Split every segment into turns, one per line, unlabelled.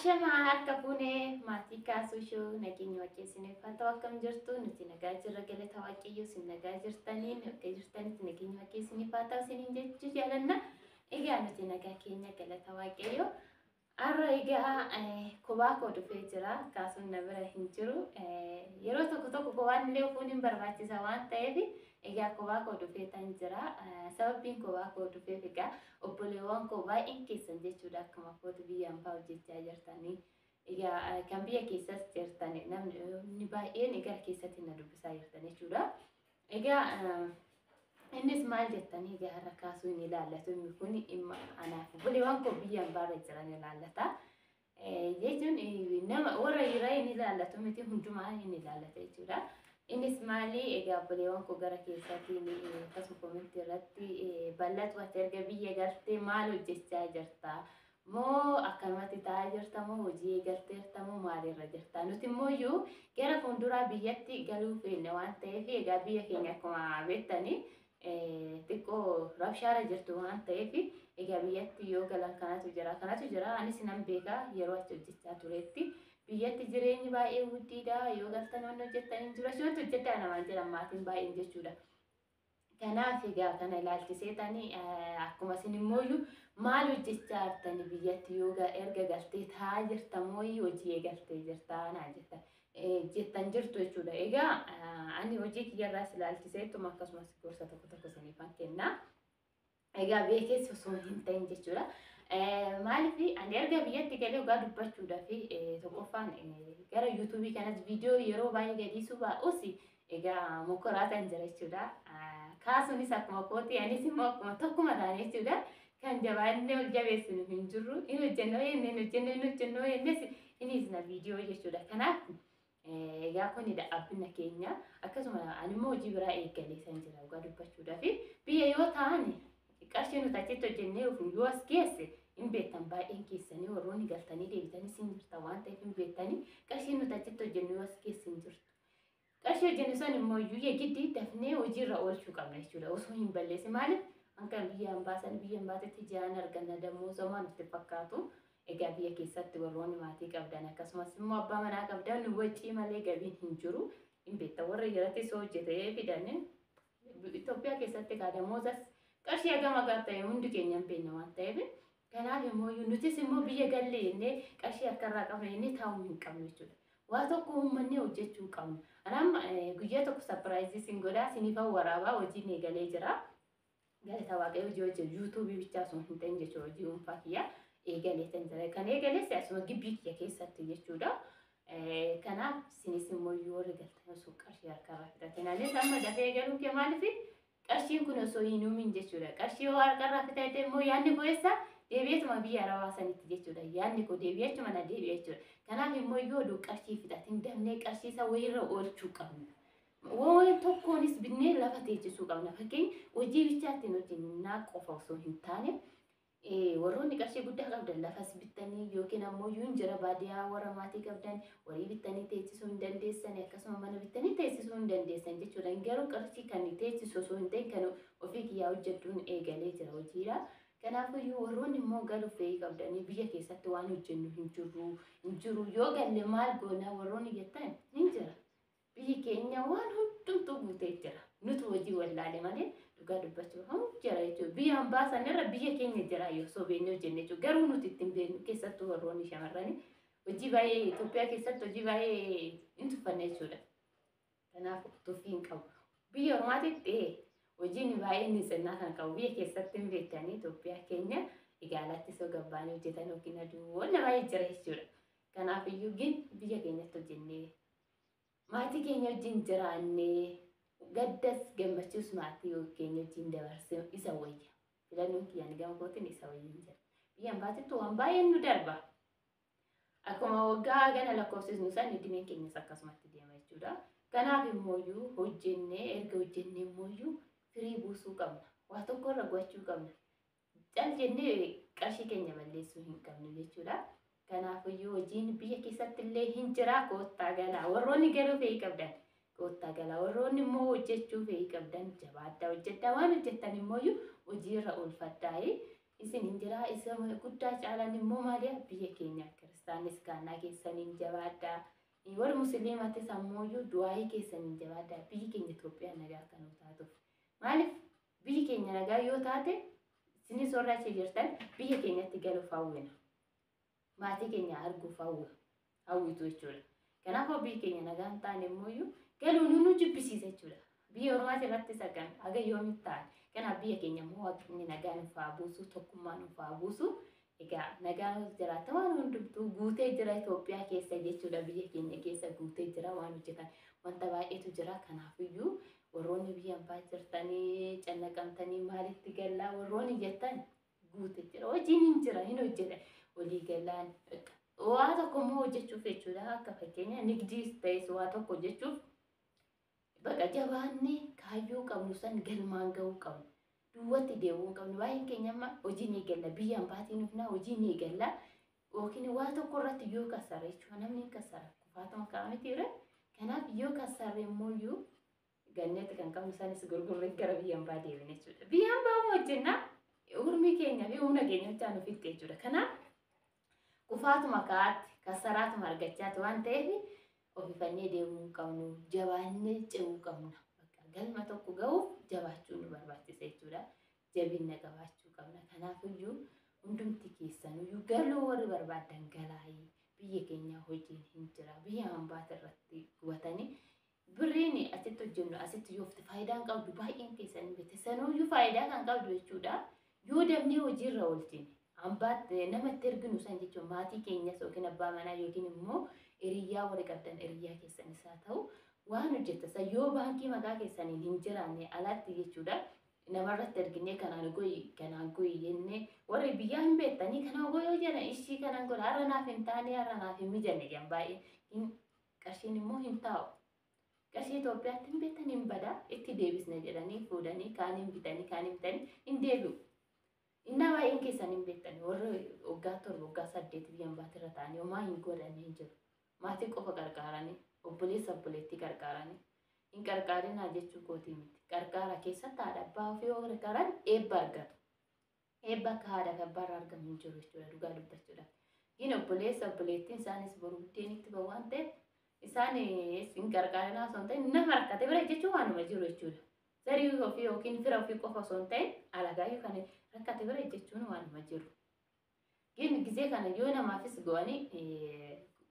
Ashamaa harka fuunee maatii Kaasuu Show, nageenya Waaqessinee ta'u. Akkam jirtu? Nuti nagaa jirra, galata Waaqayyoo. Isin nagaa jirtanii? Akka jirtanitti nageenya Waaqessinee ta'u isiniin jechuu jaalanna. Egaa nuti nagaa keenya, galata Waaqayyoo. Har'a egaa kophaa koo dhufee jira. Kaasuun na bira hin jiru. Yeroo tokko tokko kophaan illee ofuun hin barbaachisa waan ta'eef egaa kophaa koo dhufee tan jira. Sababbiin kophaa koo dhufeef egaa obboleewwan koo baay'een keessan jechuudha akkuma kootu biyya hambaa hojjechaa jirtanii. Egaa kan biyya keessas jirtan namni baay'een gara keessatti na dubbisaa jirtan jechuudha. Egaa innis maal jettanii, egaa har'a kaasuu hin ilaallatu. Inni kun dhimma anaaf obboleewwan koo biyya hambaarra jiran ilaallata. Jechuun nama warra dhiiraa hin ilaallatu miti, hundumaa hin ilaallata jechuudha. Innis maali? Egaa obboleewwan koo gara keessaatiin akkasuma koomentii irratti bal'atu, ati erga biyya galtee maal hojjechaa jirta? Moo akkanumatti taa'aa jirta, moo hojii eegalteerta, moo maalirra jirta? Nuti immoo iyyuu gara fuulduraa biyyatti galuu feene waan ta'eef, egaa biyya keenya akkuma beektanii xiqqoo rabshaara jirtu waan ta'eef, egaa biyyatti yoo galan kanatu jira, kanatu jira. Anis nan beeka, yeroo achi hojjechaa turetti biyyatti jireenyi baay'ee guddiidha. Yoo galtan wanni hojjettan hin jiru, achumatti hojjedhaa namaan jedhan maatiin baay'een jechuudha. Kanaaf egaa kana ilaalchisee tani akkuma isin immoo maal hojjechaa jirtani, biyyatti yoo erga galtee taa'aa jirta moo hojii eegaltee jirta naan jettan jettan jirtu jechuudha. Egaa ani hojii kiyyarraas ilaalchiseetuma akkasumas gorsa tokko tokko isiniifan kenna. Egaa beekees osoo hin ta'in jechuudha. Maaliif ani erga biyyatti galee dhugaa dubbachuudhaaf, tokkoffaan gara yuutuubii kanas viidiyoo yeroo baay'ee gadiisuu baa'us egaa mokoraatan jira jechuudha. Kaasuunis akkuma kooti, anis immoo akkuma tokkuma taane jechuudha. Kan jabaannee ol jabeessinu hin jirru. Hin hojjennoo jennee, hin hojjennoo, hin hojjennoo jennes innis na viidiyoo jechuudha. Kanaaf egaa kun dhaabbina keenya. Akkasuma ani immoo hojii biraa eegalee san jira dhugaa dubbachuudhaaf. Biyya yoo ta'an qarshii nuti achitti hojjennee ofii yoo as geesse hin beektan, baay'een keessanii warroonni galtanii deebitanii sin jirta waan ta'eef hin beektanii, qarshii nuti achitti hojjennu yoo as geesse hin jirtu. Qarshii hojjennu san immoo iyyuu yeegiddi dafnee hojiirra oolchuu qabna jechuudha osoo hin balleessin. Maaliif hanga biyya hambaasan biyya hambaatetti ji'aan arganna dammoo nutti fakkaatu. Egaa biyya keessatti warroonni maatii qabdan akkasumas immoo abbaa manaa qabdan wacii malee gabiin hin jiru. Hin beektan, warra jirattis hojjetee fidan Itoophiyaa keessatti kaa damoozas qarshii hagam hagaa ta'e hundi keenya hin beekna waan ta'eef. Kanaaf immoo nutis immoo biyya galle jennee qarshii harkarraa qabna jennee taa'uu hin qabnu jechuudha. Waa tokko uummanni hojjechuu qabna. Anam guyyaa tokko surprise sin godhaa, siniifan waraabaa, hojiin eegalee jira. Galata Waaqayyo, hojii hojjetu yuutuubii bichaa osoo hin ta'in jechuudha, hojii dhuunfaa kiyya eegalee kan jira. Kan eegales asuma gibbii kiyya keessatti jechuudha. Kanaaf sinis immoo yoo warri galtan osoo qarshii harkarraa fixatin, anis amma dafee eegaluun kee maaliif qarshiin kun osoo hin uumin jechuudha. Qarshii yoo harkarraa fixate immoo yaadni koo eessa deebi'eetuma biyya arabaa sanitti jechuudha. Yaadni koo deebi'eechuma na deebi'e jechuudha. Kanaaf immoo yoo oduu qarshii fixatin dafnee qarshii isa wayiirra oolchuu qabna. Waan tokkoonis binnee lafa teessisuu qabna. Fakkeenya hojii bichaatti hojjennaa qofa osoo hin taane, warroonni qarshii guddaa qabdan lafas bittanii yookiin ammoo hin jira baadiyyaa warra maatii qabdan horii bittanii teessisuu hin dandeessan, akkasuma mana bittanii teessisuu hin dandeessan jechuudha. Garuu qarshii kan teessisu osoo hin ta'in kan ofii kiyyaa hojjedhuun eegalee jira hojiidha. Kanaafiyyuu warroonni immoo galuuf fedhii qabdanii biyya keessatti waan hojjennu hin jirru, hin jiru, yoo galle maal goona warroonni jettan, hin jira. Biyyi keenya waan hundumtuu guutee jira. Nutu hojii wallaale malee dhugaa dubbachuuf jira jechuudha. Biyya hambaa sanarra biyya keenya jira yoo osoo beeknee hojjenne jechuudha. Garuu nuti ittiin beeknu, keessattuu warroonni shamarranii hojii baay'ee Itoophiyaa keessatti hojii baay'ee hin tuffanne jechuudha. Kanaaf tuffii hin qabu. Biyya ormaatitti hojiin baay'ee ni xinnaa kan qabu, biyya keessatti hin beektanii Itoophiyaa keenya egaa alatti osoo gabbaanii hojjetan yookiin aduu wanna baay'ee jira jechuudha. Kanaaf iyyuu gin biyya keenyatti hojjennee maatii keenya wajjin jiraannee gaddas gammachuus maatii keenya wajjin dabarsee isa wayya. Filannoon kiyyaan gama kootiin isa wayya hin jira. Biyya hambaatitti waan baay'een nu darba. Akkuma waggaa gana lakkoofsisnu san idimeen keenyas akkasumatti deema jechuudha. Kanaaf immoo hojjennee, erga hojjennee immoo firii buusuu qabna. Waa tokko irra gochuu qabna. Cal jennee qarshii keenya balleessuu hin qabnu jechuudha. Kanaafiyyuu hojiin biyya keessatti illee hin jira, koottaa galaa. Warroonni galuu fedhii qabdan koottaa galaa. Warroonni immoo hojjechuu fedhii qabdan jabaadhaa, hojjedhaa. Waan hojjettan immoo hojiirra oolfadhaa. Isin hin jira isa guddaa caalaan immoo maali biyya keenya kiristaanis kaannaa keessaniin jabaadhaa. Warri musliimatis ammoo du'aayii keessaniin jabaadhaa biyyi keenya Itoophiyaa nagaa akka nuu taatuuf. Maaliif biyyi keenya nagaa yoo taate isinis warra achi jirtan biyya keenyatti galuuf hawwina. Maatii keenya arguuf hawwitu jechuudha. Kanaafuu biyyi keenya nagaa hin taane immoo galuun nu jibbisiisa jechuudha. Biyya ormaati irrattis akkan haga yoomitti ta'an. Kanaaf biyya keenya immoo waaqni nagaa nuuf haa buusu, tokkummaa nuuf haa buusu. Egaa nagaan jiraata waan hundumtuu guutee jira Itoophiyaa keessa jechuudha. Biyya keenya keessa guutee jira waan hojjetan wanta baay'eetu jira. Kanaafiyyuu warroonni biyya ambaa jirtanii cannaqamtanii maalitti gallaa warroonni jettan guutee jira. Hojiin hin jira hin hojjeta. Walii gallaan waa tokko immoo hojjechuuf jechuudha. Akka fakkeenya nigdiis ta'es waa tokko hojjechuuf baqa jabaannee kaayyoo qabnu san galmaan ga'uu qabna. Duwwaatti deebi'uu hin qabnu. Baay'een keenya amma hojii ni galla. Biyya ambaatiin dhufnaa hojii ni galla. Yookiin waa tokko irratti yoo kasarre jechuudha. Namni hin kasara. Kufaatuma ka'a miti ree. Kanaaf yoo kasarre immoo iyyuu ganneetti kan qabnu sanis gurgurree gara biyya ambaa deebine jechuudha. Biyya ambaa immoo hojjennaa urmii keenya fi humna keenya hojjaa nu fixxe jechuudha. Kanaaf kufaatuma ka'aatti kasaraatuma argachaati waan ta'eef ofifannee deemuu hin qabnu. Jabaannee ce'uu qabna. Galma tokko ga'uuf jabaachuu nu barbaachisa jechuudha. Jabina qabaachuu qabna. Kanaafiyyuu hundumti keessanuyyuu galuu warri barbaadan galaayii biyya keenya hojiin hin jira. Biyya hambaata irratti gubatanii birriin asitti hojjennu asitti yoofti faayidaan qabdu baay'een keessan beekte sanuyyuu faayidaa kan qabdu jechuudha. Yoo dabnee hojiirra oolchine hambaatti namatti erginu san jechuun maatii keenyas yookiin abbaa manaa yookiin immoo hiriyyaa warri qabdan hiriyyaa keessanis haa ta'u waan hojjetta yoo baankii maqaa keessaniin hin jiraanne alatti jechuudha. Namarratti erginee kanaan goyi kanaan goyi jennee warri biyyaa hin beektanii kanaan goyi yoo jedhan ishii kanaan godha har'a naaf hin taane har'a naaf hin mijanne jedhan baay'ee qarshiin immoo hin taa'u. Qarshii Itoophiyaatti hin beektan hin badaa itti deebisna jedhanii fuudhanii kaaniin bitanii kaaniin bitanii hin deebi'u. Innaa baay'een keessan hin beektan warri waggaa 7 waggaa 8 biyya ambaatirra ta'anii homaa hin godhanii hin jiru. Maatii qofa qarqaaranii obboleessa obboleettii qarqaaranii hin qarqaarinaa jechuu kootii miti. Qarqaara keessatti haadha abbaa ofii yoo qarqaaran eebba argatu. Eebba akka haadha fi abbaarraa argamu hin jiru jechuudha dhugaa dubbachuudhaaf. Gin obboleessa obboleettiin isaanis boru buddeenitti bahu waan ta'eef isaanis hin qarqaarinaa osoo hin ta'in nama rakkate bira jechuun waanuma jiru jechuudha. Zarii ofii yookiin fira ofii qofa osoo hin ta'in alagaayyuu kan rakkate bira jechuun waanuma jiru. Gin gizee kana yoo namaafis go'anii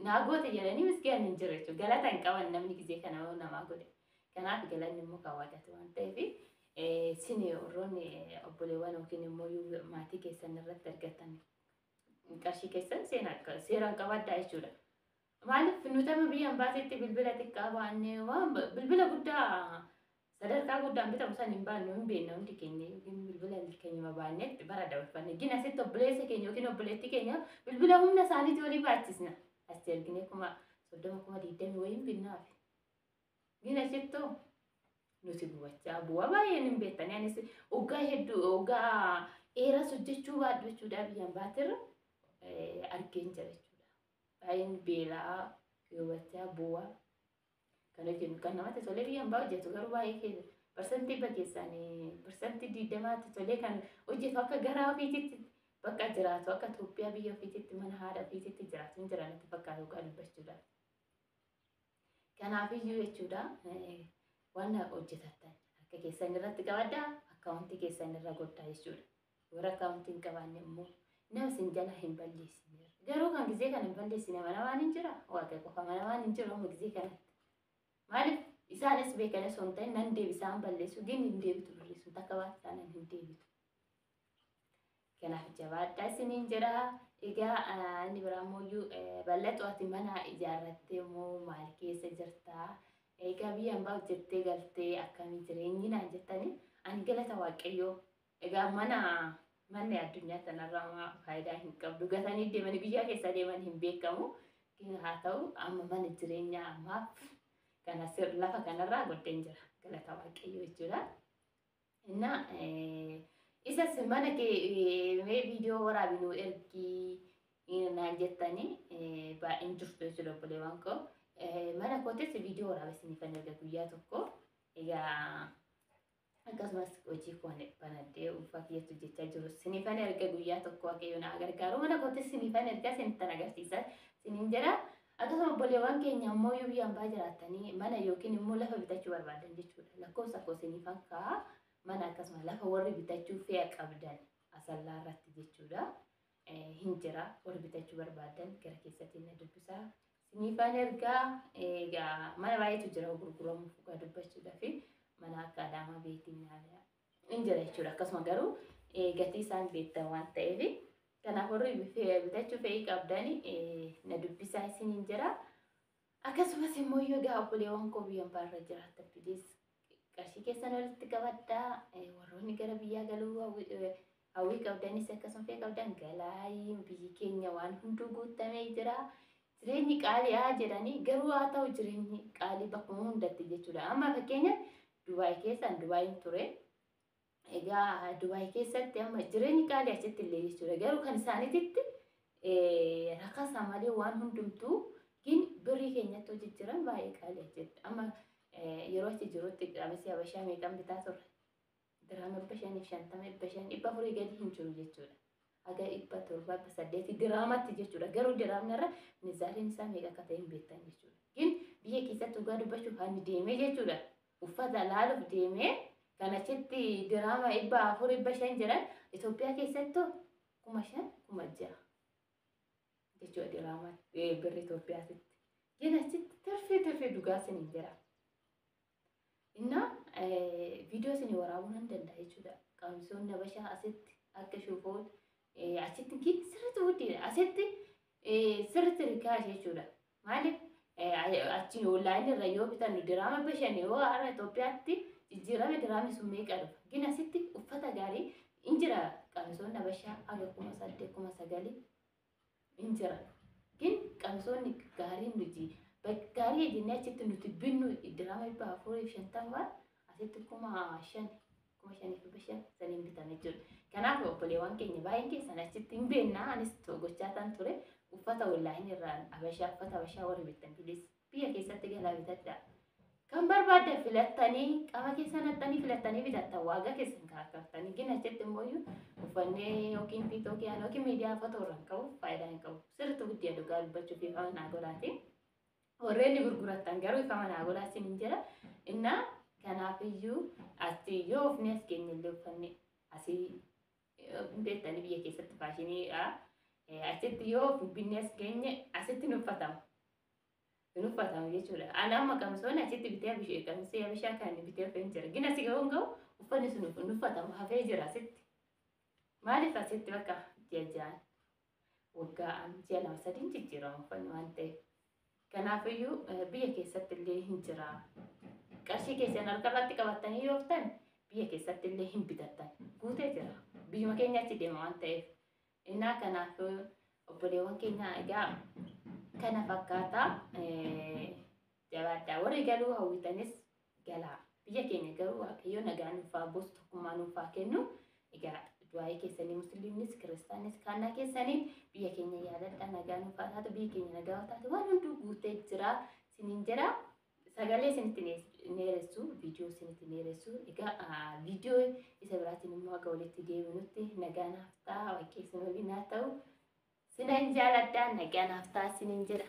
naa goote jedhanii misgaan hin jiru jechuudha. Galata hin qaban namni gizee kana yoo namaa godhe. Kanaaf galanni immoo kan waaqaati waan ta'eef isin warroonni obboleewwan yookiin immoo maatii keessan irratti argatan qarshii keessan seeraan qabaddaa jechuudha. Maaliif nuti amma biyya ambaateetti bilbila xiqqaa baannee waan bilbila guddaa sadarkaa guddaan bitamu san hin baannu hin beekna hundi keenya yookiin bilbila keenyuma baanneetti bara dabarfanne. Gin asitti obboleessa keenya yookiin obboleettii keenya bilbila humna isaaniitii olii baachisna. Asitti erginee 30,000 20,000 wayiin binnaafi. Gin asittoo nuti gubachaa bu'aa baay'een hin beektanii anis waggaa hedduu waggaa dheeraas hojjechuu baadhu jechuudha biyya ambaatirra argeen jira jechuudha. Baay'een beelaa gubachaa bu'aa kan hojjennu kan namatti tolee biyya ambaa hojjetu garuu baay'ee keessa parsantii dhibba keessanii parsantii 20tti tolee kan hojjetu akka garaa ofiititti bakka jiraatu akka Itoophiyaa biyya ofiititti mana haadha ofiititti jiraatu hin jiran natti fakkaatu dhugaa dubbachuudhaaf. Kanaafiyyuu jechuudha waan hojjetattan harka keessan irratti qabaddaa akkaawuntii keessan irra godhaa jechuudha. Warra akkaawuntii hin qabaanne immoo nama isin jala hin balleessine. Garuu kan gizee kana hin balleessine mana waan hin jira waaqa qofa mana waan hin jiru amma gizee kanatti. Maaliif isaanis beekan osoo hin ta'in nan deebisaan balleessu gin hin deebitu barreessu takka baate taanaan hin deebitu. Kanaaf jabaadhaa isiniin jedha. Egaa inni biraa immoo bal'atu ati mana ijaarrattee immoo maal keessa jirtaa? Egaa biyya ambaa hojjettee galtee akkamii jireenyi naan jettanii ani galata waaqayyoo. Egaa manni addunyaa kanarraa faayidaa hin qabdu. Gatanii deemanii guyyaa keessa deeman hin beekamu. Haa ta'u amma mana jireenyaa ammaaf kana lafa kanarraa godheen jira. Galata waaqayyoo jechuudha. Innaa isas mana kee mee viidiyoo waraabinuu ergii naan jettanii baay'een jirtu jechuudha obboleewwan koo. Mana kootis viidiyoo waraabee isiniifan erga guyyaa tokko. Egaa Akkasumas hojii koo banadhee uffata kiyyatti hojjechaa jiru sinifan erga guyyaa tokko Waaqayyo na gargaaru mana kootti sinifan erga sinittan agarsiisa sinin jedha. Akkasuma obboleewwan keenya immoo yoo biyya hambaa jiraatanii mana yookiin immoo lafa bitachuu barbaadan jechuudha. Lakkoofsa koo sinifan ka'a mana akkasuma lafa warri bitachuu fe'a qabdan Asallaa irratti jechuudha. Hin jira warri bitachuu barbaadan gara keessatti na dubbisaa. Sinifan ergaa egaa mana baay'eetu jira gurguramuuf dhugaa dubbachuudhaaf mana akka Adaamaa beetiin hin jira jechuudha. Akkasuma garuu gatii isaan beektan waan ta'eef kanaaf warri bitachuu fe'ii qabdan na dubbisaa isiniin jira. Akkasumas immoo yoo egaa obboleewwan koo biyya hambaa irra jiraatan bilis qarshii keessan walitti qabadhaa. Warroonni gara biyyaa galuu hawwii qabdanis akkasuma fe'ii qabdan galaayi biyyi keenya waan hunduu guutamee jira. Jireenyi qaali'aa jedhanii garuu haa ta'u jireenyi qaalii bakkuma hundatti jechuudha. Amma fakkeenyaaf Dubaay keessan Dubaayin ture. Egaa Dubaay keessatti amma jireenyi qaalii achitti illee jechuudha. Garuu kan isaaniititti rakasa malee waan hundumtuu gin birrii keenyatti hojjechiran baay'ee qaalii achitti. Amma yeroo achi jirutti qamisii Habashaa meeqan bitaa turre? Diraama 550, 500, 400 gadi hin jiru jechuudha. Haga 700, 800 diraamatti jechuudha. Garuu diraamni irra mizaariin isaa meeqa akka ta'e hin beektan jechuudha. Gin biyya keessatti dhugaa dubbachuuf ani deemee jechuudha. Uffata laaluuf deemee kan achitti diraama 400, 500 jiran Itoophiyaa keessattuu 5,000, 6,000 jechuudha diraama birri Itoophiyaatti. Gin achitti tirfii tirfii dhugaa siniin jira. Innaa viidiyoo isin waraabuu nan danda'a jechuudha. Qamisoonni Habashaa asitti akka shuufoon achitti gin sirriitti guddiidha. Asitti sirriitti rikaash jechuudha. Maaliif achi onlaayinii irra yoo bitannu diraama 500 yoo har'a Itoophiyaatti jijjiirame diraamni sun meeqa dhufa. Gin asitti uffata gaarii hin jira qamisoonni Habashaa haga 8,000, 9,000 hin jira. Gin qamisoonni gaariin nuti gaarii jennee achitti nuti binnu diraama 450 asitti 5,000, 5,500 saniin bitame jechuudha. Kanaaf obboleewwan keenya baay'een keessan achitti hin beekna anis gochaa tan ture uffata onlaayinii irraa Habashaa uffata Habashaa warri bittan bilis biyya keessatti galaa bitadha. Kan barbaaddan filattanii qaama keessan hattanii filattanii bitattan waagaa keessan kaakkaftanii gin achitti immoo uffannee yookiin tiitookiyaan yookiin miidiyaa footoo irra hin qabu faayidaa hin qabu. Sirriitti guddee dhugaa dubbachuuf ifa manaa godhaati. Warreen gurgurattan garuu ifa manaa godhaa isin hin jira. Innaa kanaafiyyuu ati yoo ufni as keenya illee uffanne asii beektanii biyya keessatti faashinii achitti yoo binne as keenya asitti hin uffatamu. Hin uffatamu jechuudha. Ani amma qamisoonni achitti bitee bishee qamisee Habashaa kan bitee hafee hin jira. Gin asii ga'uun ga'u uffanni sun hin uffatamu hafee jira asitti. Maaliif asitti bakka ji'a ja'an waggaan ji'a 2, 3 jijjiirama uffanni waan ta'eef. Kanaafiyyuu biyya keessatti illee hin jira. Qarshii keessan harka irratti qabattanii yoo uftan biyya keessatti illee hin bitattan. Guutee jira. Biyyuma keenya achi deema waan ta'eef. Innaa kanaaf obboleewwan keenya egaa kana fakkaata jabaadhaa. Warri galuu hawwitanis galaa. Biyya keenya garuu Waaqayyo nagaa nuuf haa buusu tokkummaa nuuf haa kennu. Egaa du'aa'ii keessanii musliimnis kiristaanis kaannaa keessanii biyya keenya yaadadhaa nagaa nuuf haa taatu biyya keenya nagaa haa taatu waan hunduu guutee jira siniin jira. Sagalee isinitti dheeressu viidiyoo isinitti dheeressu egaa viidiyoo isa biraatiin immoo akka walitti deebinutti nagaa naaf ta'a Waaqessi waliin haa ta'u. Sinan jaaladhaa nagaa naaf ta'a sinin jedha.